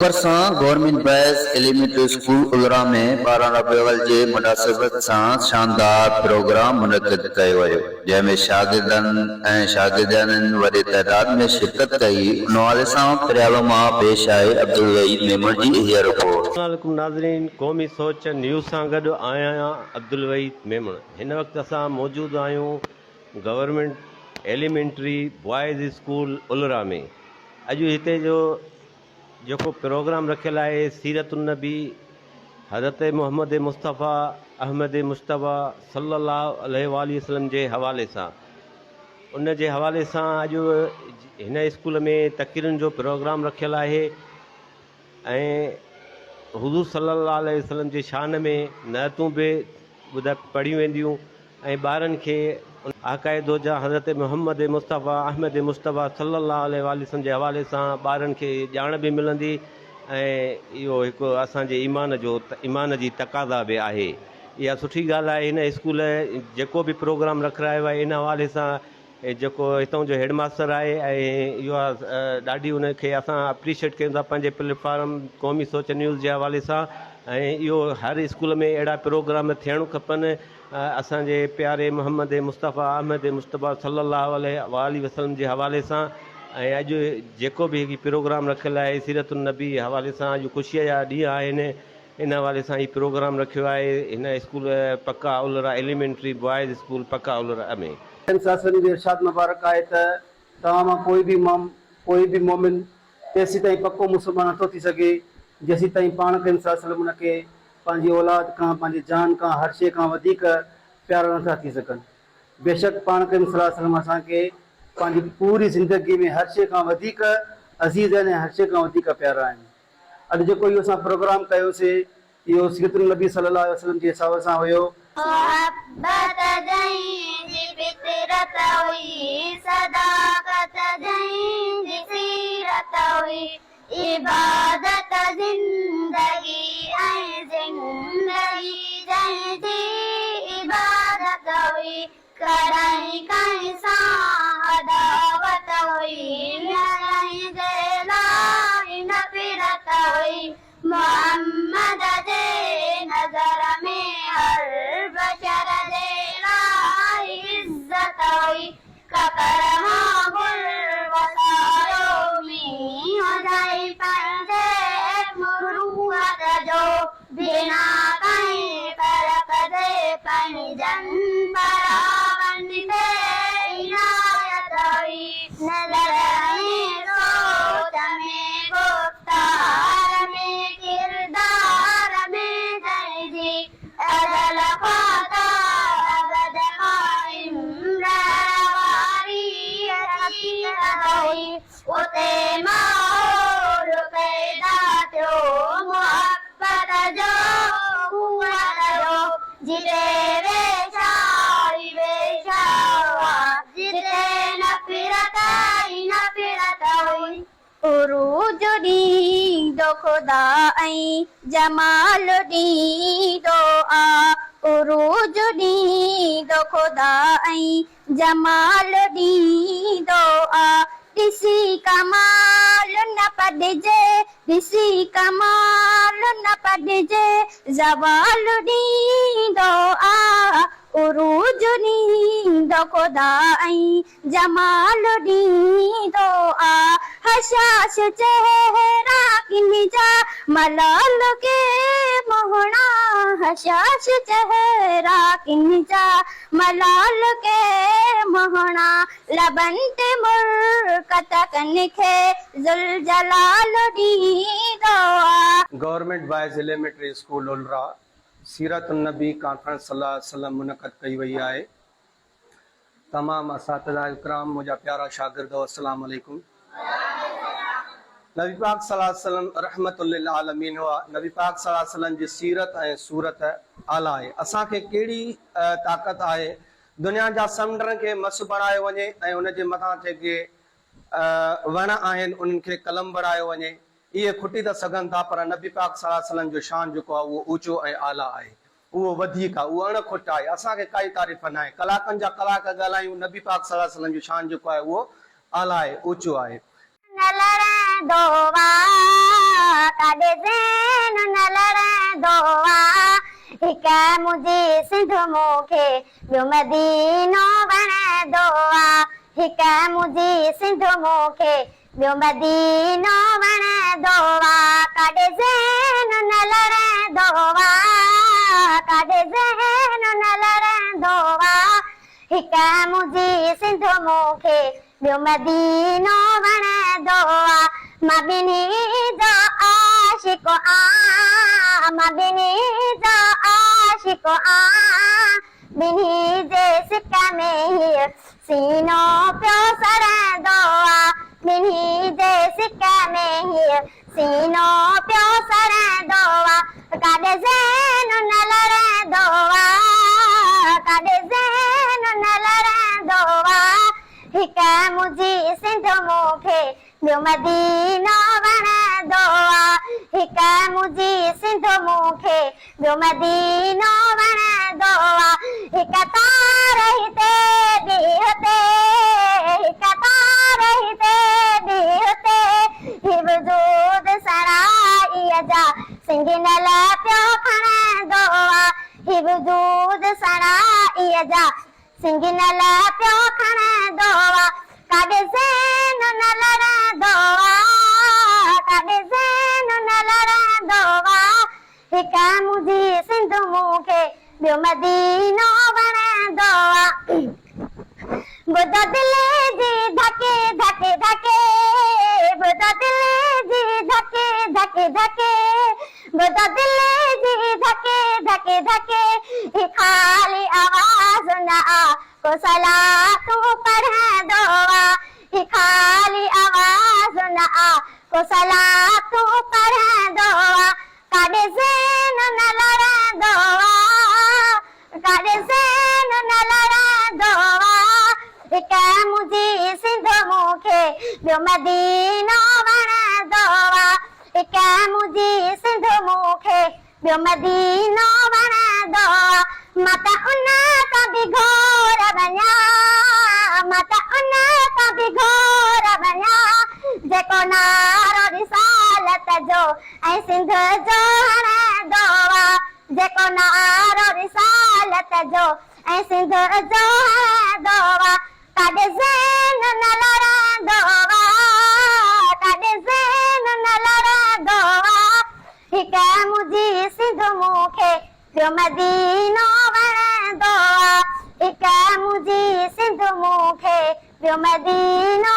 ڀرسان government boys elementary school الرا ۾ 12 ربيع الاول جي مناسبت سان شاندار پروگرام منعقد ڪيو ويو جنهن ۾ شاگردن ۽ شاگردياڻين وڏي تعداد ۾ شرڪت ڪئي ان حوالي سان پريالو مان پيش آهي عبدالوحيد ميمڻ جي هيء رپورٽ. السلام عليڪم ناظرين قومي سوچ نيوز سان گڏ آهيان عبدالوحيد ميمڻ هن وقت اسان موجود آهيون گورنمينٽ ايليمينٽري بوائز اسڪول الرا ۾ اڄ هتي جو جيڪو پروگرام رکيل آهي سيرت النبي حضرت محمد مصطفيٰ احمد مجتبيٰ صلي الله عليه واٰله وسلم جي حوالي سان ان جي حوالي سان اڄ هن اسڪول ۾ تقريرن جو پروگرام رکيل آهي ۽ حضور صلي الله عليه وسلم جي شان ۾ نعتون به ٻڌا پڙهيون وينديون ۽ ٻارن کي ان عقائد جا حضرت محمد مصطفيٰ احمد مجتبيٰ صلي الله عليه واٰله وسلم جي حوالي سان ٻارن کي ڄاڻ به ملندي ۽ اهو هڪ اسان جي ايمان جو ايمان جي تقاضا به آهي اها سٺي ڳالهه آهي هن اسڪول جيڪو به پروگرام رکرايو آهي ان حوالي سان جيڪو هتان جو هيڊ ماستر آهي ۽ اها ڏاڍي ان کي اسان اپريشيٽ ڪيون ٿا پنهنجي پليٽ فارم قومي سوچ نيوز جي حوالي سان ۽ اهو هر اسڪول ۾ اهڙا پروگرام ٿيڻ کپن اسان جي پياري محمد مصطفيٰ احمد مجتبيٰ صلي الله عليه واٰله وسلم جي حوالي سان ۽ اڄ جيڪو به هي پروگرام رکيل آهي سيرت النبي جي حوالي سان اڄ خوشيء جا ڏينهن آهن ان حوالي سان هي پروگرام رکيو آهي هن اسڪول پڪا الرا ايليمينٽري بوائز اسڪول پڪا الرا ۾. نبي صلي الله عليه وسلم جو ارشاد مبارڪ آهي ته توهان مان ڪوئي به ڪوئي به مؤمن تيسيتائين پڪو مسلمان نٿو ٿي سگهي جيسيتائين پاڻ ڪريم صلي الله عليه وسلم ان کي پنهنجي اولاد کان پنهنجي جان کان هر شيء کان وڌيڪ پيارا نٿا ٿي سگهن. بيشڪ پاڻ ڪريم صلي الله عليه وسلم اسان کي پنهنجي پوري زندگي ۾ هر شيء کان وڌيڪ عزيز آهن ۽ هر شيء کان وڌيڪ پيارا آهن. اڄ جيڪو اهو اسان پروگرام ڪيوسين اهو سيرت النبي صلي الله عليه وسلم جي حساب سان هيو. محبت جنهن جي فطرت هئي، صداقت جنهن جي سيرت هئي، عبادت زندگي ۽ زندگي جنهن جي عبادت هئي، ڪڏهن ڪنهن سان عداوت هئي، نه ڪنهن جي لاء نفرت هئي، محمد جي نظر ۾ هر بشر جي لاء عزت هئي، ڪڪر وانگر وسايو مينهن جنهن پنهنجي مروت جو. بنا ڪنهن فرق جي پنهنجن پراون تي عنايت هئي. نظر ۾ سوچ ۾ گفتار ۾ ڪردار ۾ جنهن جي ازل کان تا ابد قائم رهڻ واري حقيقت هئي. اتي ماحول پيدا ٿيو محبت جو قوت جو، جتي ويساهه ئي ويساهه هئا، جتي نفرت ئي نفرت هئي. عروج ڏيندو خدا ۽ جمال ڏيندو آ، عروج ڏيندو خدا ۽ جمال ڏيندو آ، ڏسي ڪمال نه پڏجي، ڏسي ڪمال نه پڏجي، زوال ڏيندو آ، عروج ڏيندو خدا ۽ جمال ڏيندو آ، حشاش چهرا ڪن جا، ملال ڪي مهڻا، حشاش چهرا ڪن جا، ملال ڪي مهڻا، لبن تي مرڪ ته ڪن کي ذوالجلال ڏيندو آ. گورنمينٽ بوائز ايليمينٽري اسڪول الرا سيرت النبي ڪانفرنس صلي الله عليه وسلم منعقد ڪئي وئي آهي. تمام اساتذه اڪرام منهنجا پيارا شاگردو السلام عليڪم. نبي پاڪ صلي الله عليه وسلم رحمت للعالمين هئا. نبي پاڪ صلي الله عليه وسلم جي سيرت ۽ صورت اعليٰ آهي. اسان کي ڪهڙي طاقت آهي دنيا جا سمنڊن کي مس بڻايو وڃي ۽ ان جي مٿان جيڪي وڻ آهن انهن کي قلم بڻايو وڃي اهي کٽي ته سگهن ٿا پر نبي پاڪ صلي الله عليه وسلم جو شان جيڪو آهي اهو اوچو ۽ اعليٰ آهي. اهو وڌيڪ آهي، اهو اڻ کٽ آهي، اسان کي ڪائي تعريف ناهي، ڪلاڪن جا ڪلاڪ ڳالهايون، نبي پاڪ صلي الله عليه وسلم جو شان جيڪو آهي اهو اعليٰ آهي، اوچو آهي. نه لڙندو آ. هڪ منهنجي سنڌ مون کي ٻيو مدينو وڻندو آ. هڪ منهنجي سنڌ مون کي ٻيو مدينو وڻندو آ. ڪاڏي ذهن نه لڙندو آ، ڪاڏي ذهن نه لڙندو آ. هڪ منهنجي سنڌ مون کي ٻيو مدينو وڻندو آ. مان ٻنهي جو عاشق آن، مان ٻنهي جو عاشق آن. ٻنهي جي سڪ ۾ هيء سينو پيو سڙندو آ. ٻنهي جي سڪ ۾ هيء سينو پيو سڙندو آ. ڪاڏي ذهن نه لڙندو آ، ڪاڏي ذهن نه لڙندو آ. هڪ منهنجي سنڌ مون کي ٻيو مدينو وڻندو آ. هڪ منهنجي سنڌ مون کي ٻيو مدينو وڻندو آ. هڪ تار هتي ٻي هتي، هڪ تار هتي ٻي هتي. هي وجود سڻائيء جا سنگنل پيو کڻندو آ. هي وجود سڻائيء جا سنگنل پيو کڻندو آ. ڪاڏي ذهن نه لڙندو آ، ڪاڏي ذهن نه لڙندو آ. هڪ منهنجي سنڌ مون کي ٻيو مدينو وڻندو آ. ٻڌو دل جي ڌڪ ڌڪ ڌڪ، ٻڌو دل جي ڌڪ ڌڪ ڌڪ، ٻڌو دل جي ڌڪ ڌڪ ڌڪ. هي خالي آواز نه آ، ڪو صلاتون پڙهندو آ. هي خالي آواز نه آ، ڪو صلاتون پڙهندو آ. ڪاڏي ذهن نه لڙندو آ، ڪاڏي ذهن نه لڙندو آ. هڪ منهنجي سنڌ مون کي ٻيو مدينو وڻندو آ. هڪ منهنجي سنڌ مون کي ٻيو مدينو وڻندو آ. مان ته ان کان به گهور وڃان، مان ته ان کان به گهور وڃان، جيڪو نعرو رسالت جو ۽ سنڌ جو هڻندو آ. جيڪو نعرو رسالت جو ۽ سنڌ جو هڻندو آ. ڪاڏي ذهن نه لڙندو آ، ڪاڏي ذهن نه لڙندو آ. هڪ منهنجي سنڌ مون کي ٻيو مدينو وڻندو آ. هڪ منهنجي سنڌ مون کي ٻيو مدينو.